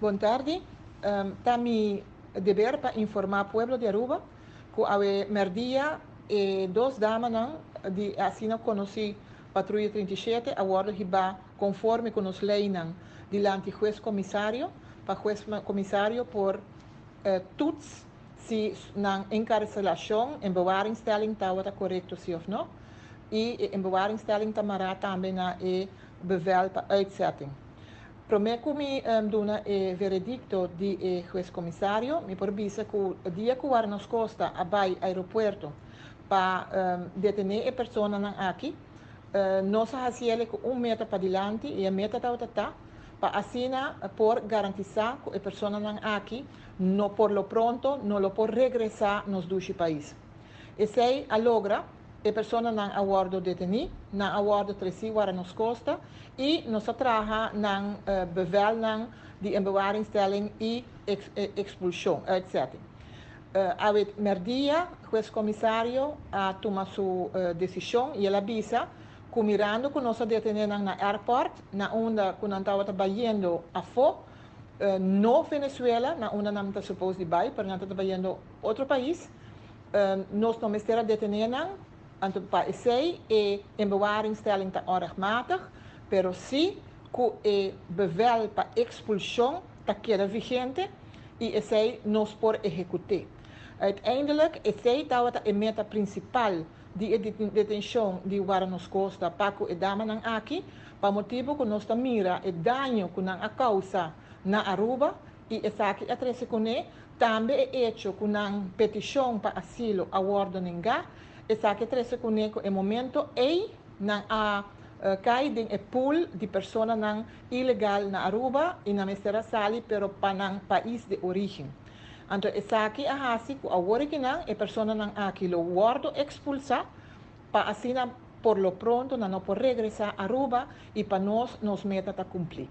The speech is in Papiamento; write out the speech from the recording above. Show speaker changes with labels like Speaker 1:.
Speaker 1: Bon tardi. Ta mi deber pa informa pueblo di Aruba cu awe merdia e dos damanan di e asina conoci Patruya 37 a wordo hiba conforme cu nos leynan dilanti huez comisario pa huez comisario por toets si nan encarcelacion, inbewaringstelling, tawata corecto si of no y e inbewaringstelling ta mara tambe na e bevel pa uitzetting. Prome cu mi duna e veredicto di e huez comisario, mi por bisa cu dia cu Warda Nos Costa a bay aeropuerto pa detene e personanan aki, nos a haciele cu un meta padilanti y e meta tawata ta pa asina por garantisa cu e personanan aki no por lo pronto no lo por regresa nos dushi pais. Esey a logra. E personanan a wordo deteni, nan a wordo treci Warda Nos Costa y nos a traha nan bevelnan di inbewaringstelling y expulsion, uitzetting. Awe merdia huez comisario a tuma su decision y el a bisa cu mirando cu nos a detene nan na airport na unda cu nan tabata bayendo afo, no Venezuela na unda nan ta suppose di bay, pero nan tabata bayendo otro pais, Nos no mester a detené nan, anto pa esei e inbewaringstelling ta onrechtmatig, pero sí ku e bevel pa ekspulshon ta keda vigente i esei nos por ehekut'é. Uiteindelijk esei tabata e meta prinsipal di e detenshon di Warda Nos Kosta pa ku e damanan aki, pa motibu ku nos ta mira e daño ku nan a kousa na Aruba i esaki a trese kuné Tambe e echo ku nan petishon pa asilo a wòrdu nengá, esaki a trese kuné ku e momento ei nan a kai den e pool di personanan ilegal na Aruba i nan mester a sali pero pa nan pais di orígen. Anto esaki a hasi ku awor aki nan e personanan aki lo wòrdu ekspulsá pa asina por lo pronto nan no por regresá Aruba i pa nos nos meta ta kumplí.